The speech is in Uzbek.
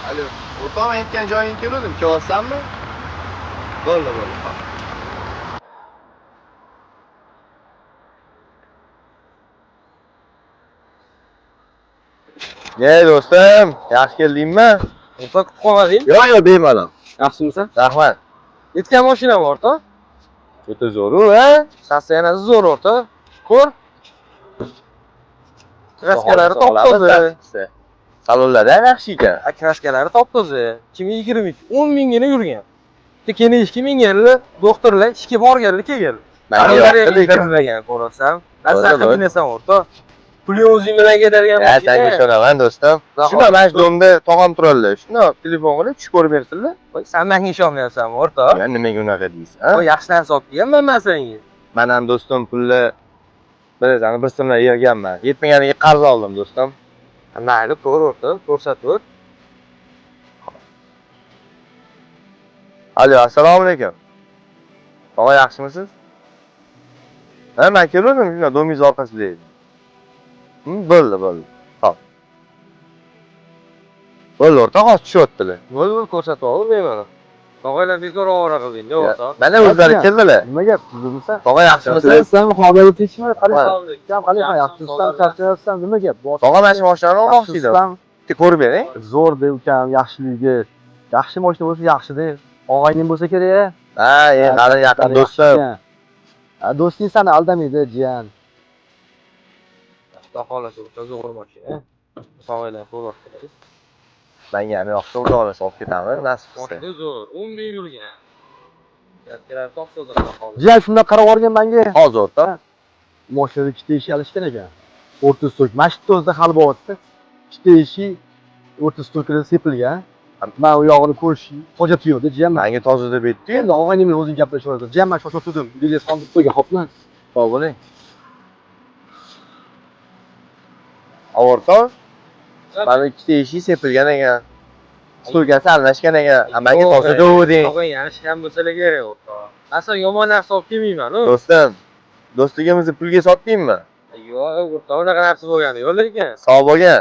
Alo, o'rtog'im aytgan joyingga keldim, kelyapsanmi? Bo'ldi, bo'ldi. Ne do'stim, yaxshi keldingmi? O'rtoq kutib qolmading? Yo'q, yo'q, bemalol. Yaxshimisan? Rahmat. Yetgan mashinam o'rtoq. O'ta zo'r-u, ha? Soстоянияsi zo'r o'rtoq. Ko'r. Kraskalari top-toza. Salonlari ham yaxshi ekan. Kraskalari top-toza. 2022 10 mingina yurgan. Bitta kenishki minganlar, doktorlar ishga borganlar kelgan. Menga yoqdi lekin. Ko'rasan. Narsa qilib minasan o'rtoq. Puli o'zing bilan ketadigan Ya, senga ishonaman do'stim. Shunda mana shu domda tog'am turadilar. Shunda telefon qilib tushib ko'rib bersinlar. Voy, sen menga ishonmayapsanmi o'rtoq? Ya nimaga unaqa deysan? Voy, yaxshi narsa olib kelganman men senga. Men ham do'stim pulni bilasan, bir so'mdan yig'ganman. Yetmaganiga qarz oldim do'stim. Mayli, ko'r o'rtoq, ko'rsatib o't. Alo, assalomu alaykum. Tog'a yaxshimisiz? Ha, men keldim, shunda domingiz orqasida edim. Bo'ldi, bo'ldi. Xo'p. Bo'ldi, o'rtoq, hozir tushyaptilar. Bo'ldi, bo'ldi, ko'rsatib ol bemalol. Tog'aylar bekor ovora qilding-da o'rtoq. Mana o'zlari keldilar. Nima gap, tuzukmisan? Tog'a yaxshimisiz? Sen xabarga tekshirma, qalay? Ha. Kam qalay, yaxshimisan, charchayapsan, nima gap? Tog'a mana shu mashinani olmoqchi edim. Yaxshimisan? Bitta ko'rib bering. Zo'r de ukam, yaxshiligi. Yaxshi mashina bo'lsa yaxshi-da. Og'ayning bo'lsa kerak. Ha, eng qalin yaqin do'stim. Ha, do'sting seni aldamaydi, jiyan. Xudo xohlasa o'rtoq zo'r mashina. Tog'aylar ko'ryaptilar. Menga ham yoqdi, xudo xohlasa olib ketamiz, nasib qilsa. Mashina zo'r, 10 ming yurgan. Kraskalari top-toza xudo xohlasa. Jiyan shundoq qarab olgan menga. Hozir o'rtoq. Mashinada ikkita eshik alishgan ekan. O'rta stok. Mana shu o'zida hali bo'lyapti. Ikkita eshik o'rta stokida sepilgan. Men u yog'ini ko'rish hojati yo'q, jiyan. Menga toza deb aytdi. Endi og'aynim bilan o'zing gaplashib. Jiyan, men shoshib turdim. Bilet qoldirib qo'ygan, hopmi? Sog' bo'ling. O'rtoq, mana ikkita eshik sepilgan ekan. Stolkasi almashgan ekan. Ha, menga toza degding. Tog'ay yaxshi ham bo'lsalar kerak o'rtoq. Masalan, yomon narsa olib kelmayman-u. Do'stim, do'stligimizni pulga sotdingmi? Yo'q, o'rtoq, unaqa narsa bo'lgani yo'q lekin. Sog' bo'lgin.